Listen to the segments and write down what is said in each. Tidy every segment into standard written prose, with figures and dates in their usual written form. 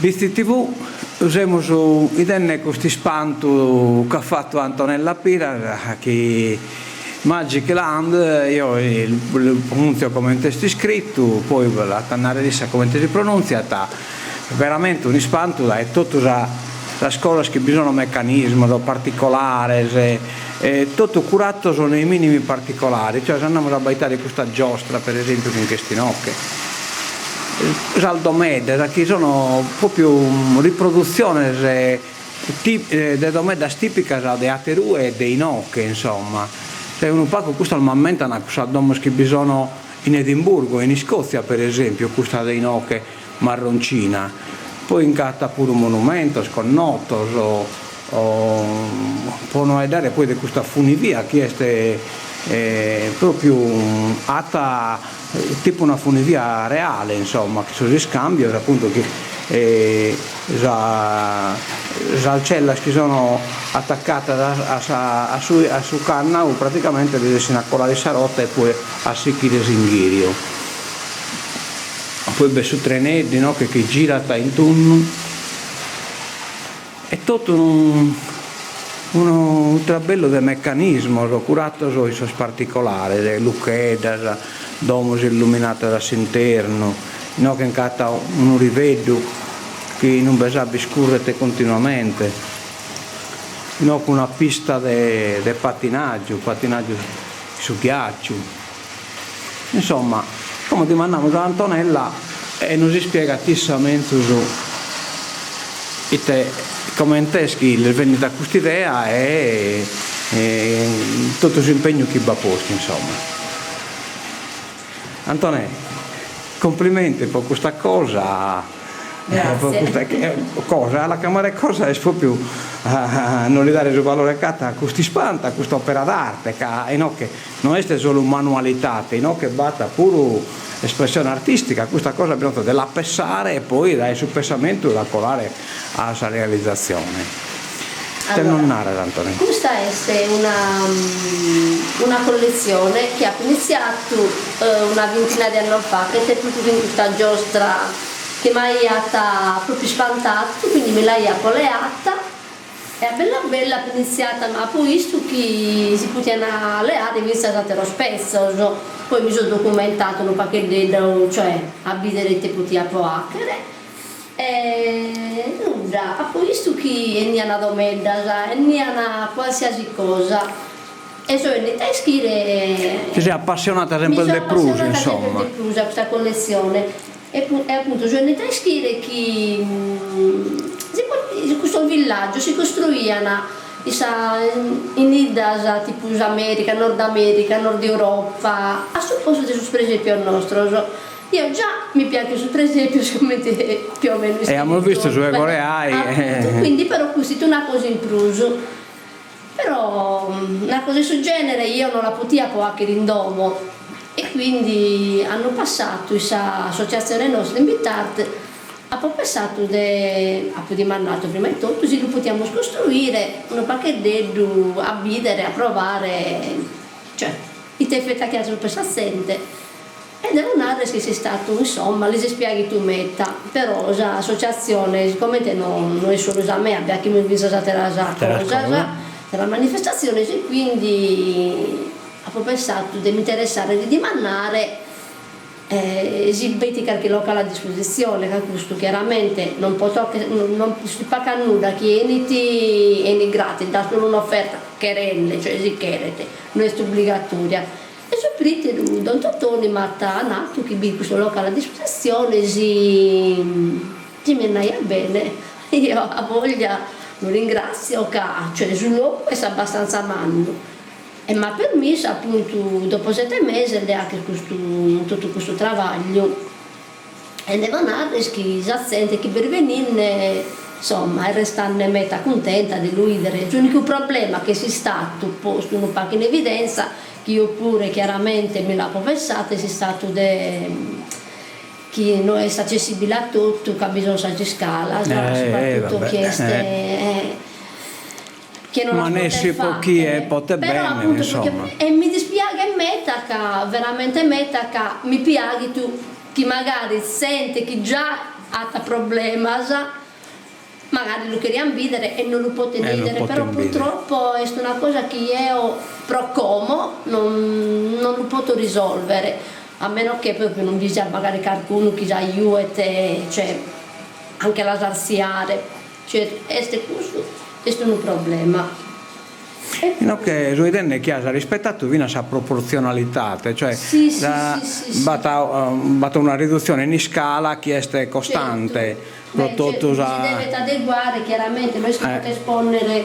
Bitzi TV, semus 'idende custu ispantu ch'at fatu Antonella Piras chi Magic Land, eo lu pronunzio comente est iscritu, poi l'at a narrer issa comente si pronunziat, veramente un'ispantu dae totu sas cosas chi bi sono meccanismos particolares e totu curatos nei minimi particolari, cioè si andamus a abbaitare custa giostra per esempiu chi nch'est inoche, sas domeddas chi sono propriu riprodutziones de domeddas tipicas de aterue e de inoche insomma, cioè unu pagu custas m'ammentan cussas domos chi bi sono in Edimburgo in Iscotzia per esempiu custa de inoche marroncina, poi nch'at puru monumentos connotos po no 'aeddare poi de custa funivia chi est propriu 'atta tipu una funivia reale insomma chi sos iscambios appuntu chi sas cellas chi sono attaccadas a sa a su a su cannau praticamente resessin a colare sa rota e poi a sichire s'inghiriu. Poi b'est su treneddu inoghe chi girat in tunnu. E totu unu unu trabellu de mecanismos curatos in sos particolares, lucheddas, domos illuminadas a s'internu, inoghe nch'at unu riveddu chi inube s'abba iscurret continuamente, inoghe una pista de de patinàgiu, patinàgiu in su ghiàciu. Insomma, como dimandamus a Antonella e nos ispiegat issa menzus ite comente est chi l'est bennida custa idea e totu s'impegnu chi b'at postu insomma. Antonè, complimenti po custa cosa, po custa cosa, a la chiamare cosa est propriu a no li dare su valore ch'at a cust'ispantu, a cust'opera d'arte, ca inoghe No est solu manualitate, inoghe b'at puru espressione artistica, custa cosa bisonzat de la pessare e poi dae su pessamentu la colare a sa realizatzione. Ite nos naras Antonè? Custa est una una colletzione chi apo iniziatu una vintina de annos faghet propriu chin custa giostra chi m'aiat propriu ispantatu, quindi mi l'aiapo leata E a bella a bella apo iniziatu, ma apo 'istu chi si podian leare fintzas ateros petzos, poi mi so documentata unu pacheddeddu, cioè a bidere ite potiapo 'achere e nudda, apo 'istu chi 'enian domeddas, 'enian qualsiasi cosa e so 'ennida a ischire Ti ses appassionata sempre de prus, insomma. Mi so appassionata sempre de prus a custa colletzione E apuntu so 'ennida a ischire chi si custos villaggios si costruian in sa in 'iddas tipu s'America, Nord America, Nord Europa, a su postu de sos presepios nostros. Eo già mi piaghen sos presepios comente più o meno E amus vistu su 'e Coreai. Apuntu, quindi però custu 'it una cosa in prus. Però una cosa 'e su genere eo no la potiapo 'achere in domo e quindi annu passatu in sa associazione nostra Invitart apo pessatu de, apo dimandatu prima 'e totu si lu potiamus costruire unu pacheddeddu a bidere a provare, cioè ite effettu 'achiat subra sa zente E devo narrer chi est istatu, insomma, lis est piaghitu meta, però sa associatzione, sicomente no no est solu sa mea, bi 'achimus fintzas ateras cosas, ateras manifestatziones e quindi apo pessatu de m'interessare de dimandare si b'est carchi locale a dispositzione, ca custu chiaramente non poto non si pagat nudda, chi 'enit 'enit gratis, das solu un'offerta cherende, cioè si cheret, no est obbligatoria E su prìteru don Totoni m'at natu chi b'it custu locale a dispositzione si si mi andaiat bene, eo a voglia lu ringràtzio ca cioè su logu est abbastanza mannu e m'at permissu apuntu dopo sete meses de 'acher custu totu custu trabagliu E devo narrer chi sa zente chi b'est beninde, insomma, est restande meta cuntenta de lu 'idere. S'unicu problema chi est istatu postu unu pagu in evidenza, chi eo pure chiaramente mi l'apo pessatu, est istatu de chi no est accessibile a totu ca bi son sas iscalas, soprattutto chi est Chie non las potet fagher. Però appuntu perché e mi dispiaghet meta ca veramente meta ca mi piaghit chi magari zente chi già. at problemas, magari lu cherian bìdere e non lu poten bìdere, però purtroppo est una cosa chi eo pro como non non lu poto risolvere, a meno che propriu non bi siat magari carcunu chi s'ajuet, cioè a nche las artziare, cioè est custu est unu problema. Inoghe so 'idende chi as rispetatu finas sa proportzionalitate, cioè b'at b'at una ridutzione in iscala chi est costante pro totu sa. Si devet adeguare chiaramente, no est chi podes pònnere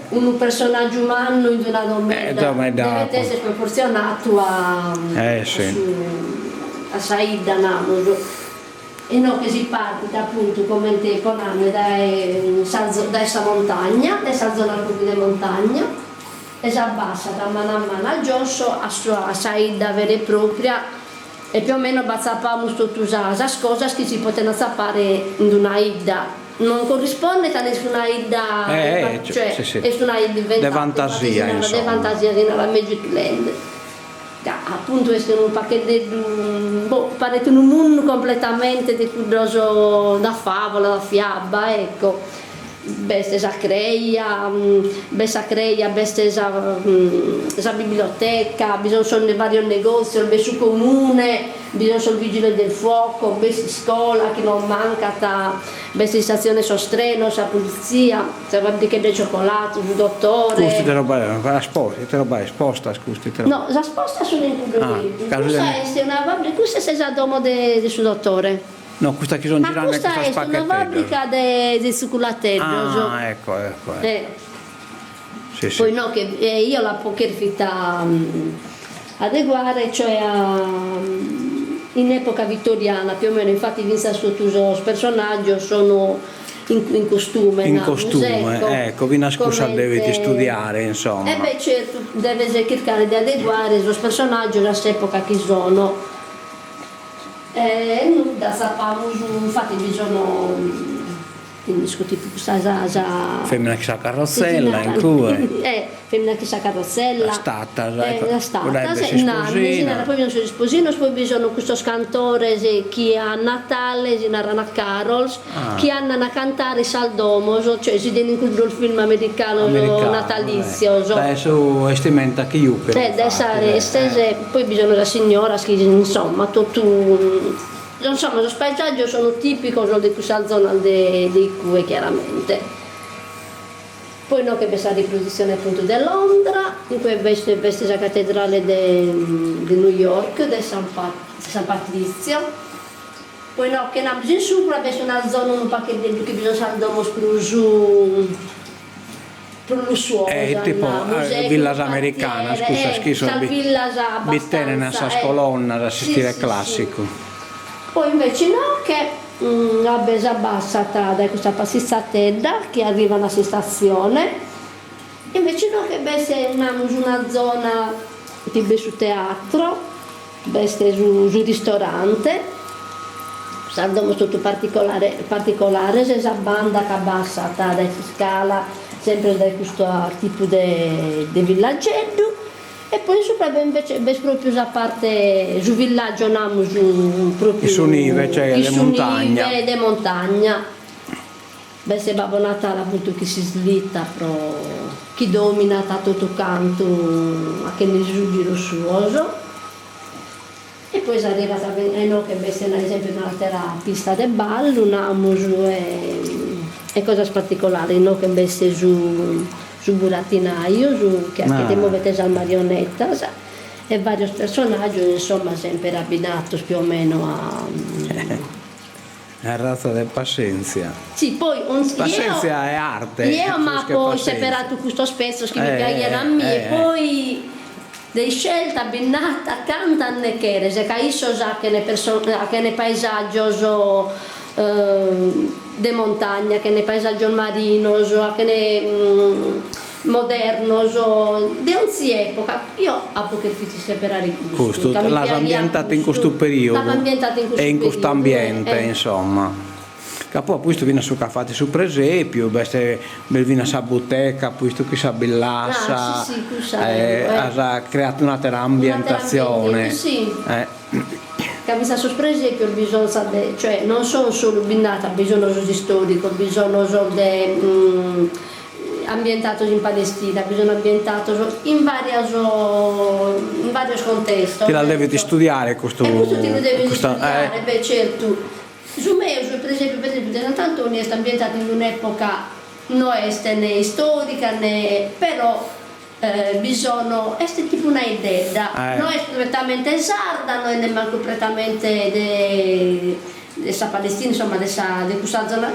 unu personàgiu mannu in una domedda, devet èssere proportzionatu a a sa 'idda, namus. Inoghe si partit apuntu comente apo nadu dae sa dae sa montagna, dae sa zona propriu de montagna e s'abbassat a manu a manu a giosso a su a sa 'idda vera e propria e più o meno b'atzapamus totu sas cosas chi si poten atzapare in d'una 'idda. Non corrispondet a nessuna 'idda, cioè est una 'idda inventada, de fantasia de fantasia si narat Magic Land. Ca apuntu est unu pacheddeddu, boh, paret unu mundu completamente de cuddos da favola, da fiaba, ecco. B'est sa creja, b'est sa creja, b'est sa sa biblioteca, bi sun sos varios negozios, b'est su comune, bi sun sos vigiles del fuoco, b'est s'iscola chi non mancat, b'est s'istatzione 'e sos trenos, sa polizia, sa fabbrichedda 'e ciocolatu, su dottore. Custu ite roba est, sas postas, ite roba est, postas custu ite roba. No, sas postas sun in cuddu ladu. Custa est una fabbrica, custa est sa domo de su dottore. No, custa chi son girande custas pacheteddas. Ah, custa est una fabbrica de de tzuculateddos. Ah, ecco, ecco, ecco. Eh. Si, si. Poi no che io l'apo cherfita adeguare, cioè a in epoca vittoriana più o meno, infatti finzas totu sos personaggios sono in in costume, In costume, ecco, finas cussa devet istudiare, insomma. E beh certu, deves chircare de adeguare sos personaggios a s'epoca chi sono. E nudda, atzapamus, infati bi sono, isco tipu custa sa sa. Femina chin sa carrotzella in cue. Eh, femina chin sa carrotzella. Sas tatas, ecco. Sas tatas, nanni, si narat, poi bi sono sos isposinos, poi bi sono custos cantores chi a Natale si naran carols, chi andan a cantare in sas domos, cioè si 'iden in cuddos film americanos natalitzios. Dae su 'estimenta chi juchen. Eh, dae sas 'estes, poi bi sono sas signoras chi insomma totu, insomma sos paesaggios sono tipicos de cussas zonas de de icue chiaramente. Poi inoghe b'est sa riprodutzione appuntu de Londra, in cue b'est b'est sa cattedrale de de New York, de San San Patrizio Poi inoghe namus in subra b'est una zona unu pacheddeddu chi bi sun sas domos prus prus lussuosas, Eh, tipo namus, eh, villas americanas, cussas chi son sas villas bi tenen a sas colonnas a s'istile classicu. Poi invece inoghe vabbè s'abbassat dae custa passizzatedda chi arrivan a s'istatzione, invece inoghe b'est namus una zona chi b'est su teatro B'est su su ristorante, sas domos totu particolare particolares e sa banda ch'abbassat dae s'iscala sempre dae custu tipu de de villageddu e poi in subra invece b'est propriu sa parte su villaggio namus propriu In su nive cioè in de su montagna. nive de montagna. B'est Babbo Natale appuntu chi s'islitat pro chi dominat a totu cantu achende sos giros suos. E poi s'arrivat a inoghe b'est ad esempiu un'atera pista de ballu namus e cosas particolares, inoghe b'est su su buratinaiu su chi achet movet sas marionettas e varios personaggios insomma sempre abbinatos più o meno a Arratza de passèntzia. Si, poi onzi Passèntzia e arte. Jeo m'apo isseperatu custos petzos chi mi piaghian a mie, poi de iscelta bi nd'at canta nde cheres, ca issos achene achene paesaggios de montagna, achene paesaggios marinos, achene modernos, de onzi epoca, io apo cherfidu isseperare custu, Custu, ca mi l'as piaghiat ambientatu in custu custu, periodu l'apo ambientatu in e custu in custu periodu, ambiente, eh. insomma. Ca poi apustu finas su ca fait su presepiu, b'est b'est finas sa buteca, apustu chin sa billassa, Ah, si si, cussa eh. as creatu un'atera Un'atera ambientatzione. ambiente, si. Eh. Ca fintzas sos presèpios bisonzat de, cioè non sono solu bi nd'at, bi sono sos istoricos, bi sono sos de ambientados in Palestina, bi sono ambientados in varias in varios contestos. Ti la devet istudiare custu. E custu ti lu deves istudiare, beh certu. Su meu, su presepiu per esempiu de Sant'Antoni est ambientadu in un'epoca no est ne istorica ne però bi sono, est tipu una 'iddedda, no est prettamente sarda, no est nemmancu prettamente de de sa Palestina, insomma de sa de cussa zona,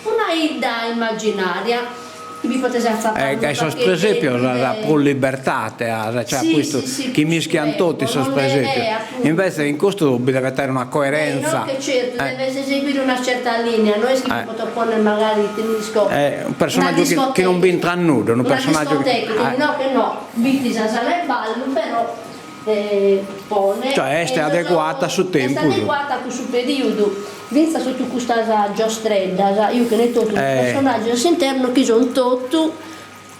una 'idda immaginaria chi bi potes atzapare unu E sos presepios as prus libertate as, cioè custu chi mischian totu in sos presepios, invece in custu bi devet aer una coerenza. No che certu, deves seguire una certa linea, no est chi ti poto ponner magari ite nd'isco, un personaggiu chi non b'intrat nudda, unu personaggiu chi, no che no, b'it sa sala 'e ballu però pone Cioè est adeguata a su tempus. Est adeguata a cussu periudu, fintzas totu custas giostreddas juchen totu sos personaggios a s'internu chi son totu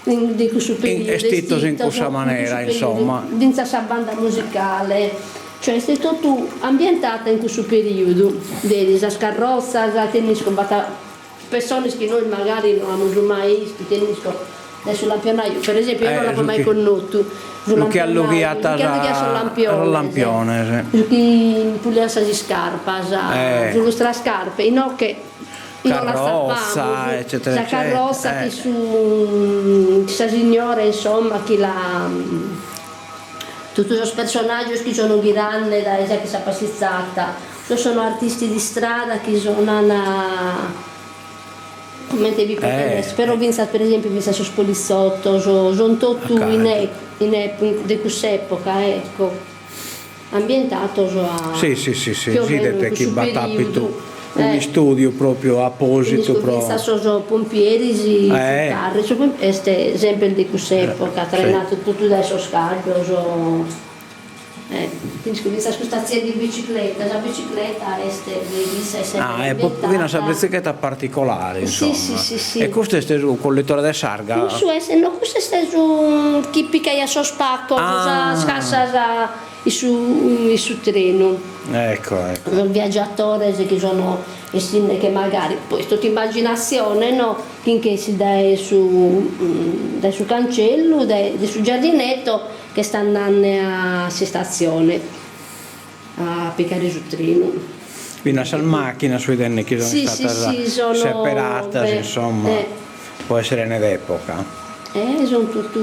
de cussu periudu, Estitos in cussa manera, insomma. Fintzas sa banda musicale, cioè est totu ambientata in cussu periudu, vedi sas carrotzas, ite nd'isco b'at Pessones chi nois magari no amus mai istu, ite nd'isco, dae su lampionaju, per esempiu eo no l'apo mai connotu, su chi allughiat sos lampiones, su chi puliat sas iscarpas, su lustrascarpe, inoghe no l'atzapamus, sa carrotza chi su sa signora insomma chi la totu sos personaggios chi sono ghirande dae sa chi sa passizata Sos sono artisti di strada chi sonan comente bi poten esser, però fintzas per esempiu fintzas sos polizottos son totu in in de cuss'epoca ecco ambientatos a Si si si si si idet chi b'at apitu un'istudiu propriu apositu pro fintzas sos pompieris su carru est sempre de cuss'epoca trainatu totu dae sos caddos Fintzas custa tzia in bicicletta, sa bicicletta est de issa est sempre Ah, e finas sa bicicletta particolare, insomma. Si, si, si, si. E custu est su collitore de s'arga? Cussu est, no, cussu est su chi picaiat sos pacos, sas cassas in su in su trenu. Ecco, ecco. Sos viaggiatores chi sono essinde che magari, poi est totu immaginazione no, chi nch'essit dae su dae su cancellu, dae su giardinetto Ch'est andande a s'istatzione a picare su trenu. Finas sas macchinas so 'idende chi sono istadas seperadas insomma po esseren d'epoca. Eh son totu.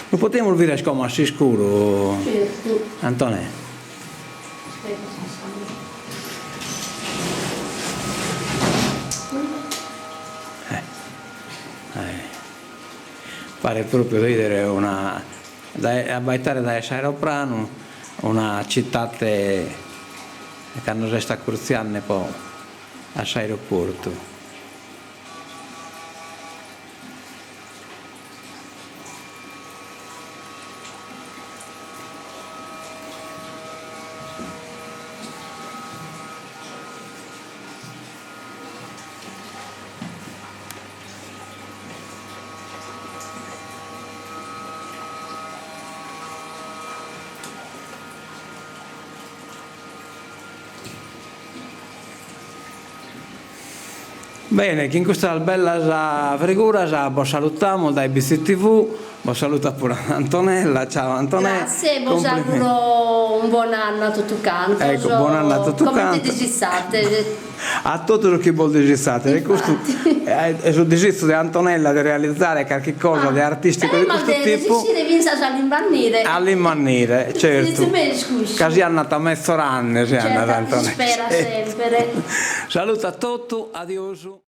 Lu potemus bider como a s'iscuru Antonè. Paret propriu de 'idere una dae abbaitare dae s'aeropranu una citate cando s'est accurtziande po a s'aeroportu. Bene, chin custas bellas friguras bos salutamus dae BCTV, bos salutat puru Antonella, ciao Antonè. Grazie, bos auguro un buon anno a totu cantos. Ecco, buon anno a totu cantos. Comente disitzate. A totu su chi bos disitzate, e custu est su disitzu de Antonella de realizare carchi cosa de artisticu de custu tipu. Ma de resessire fintzas a l'imbannire. A l'imbannire, certu. Ca si andat metzorande, si andat Antonella. Si spera sempre. Salutu a totu, adiosu.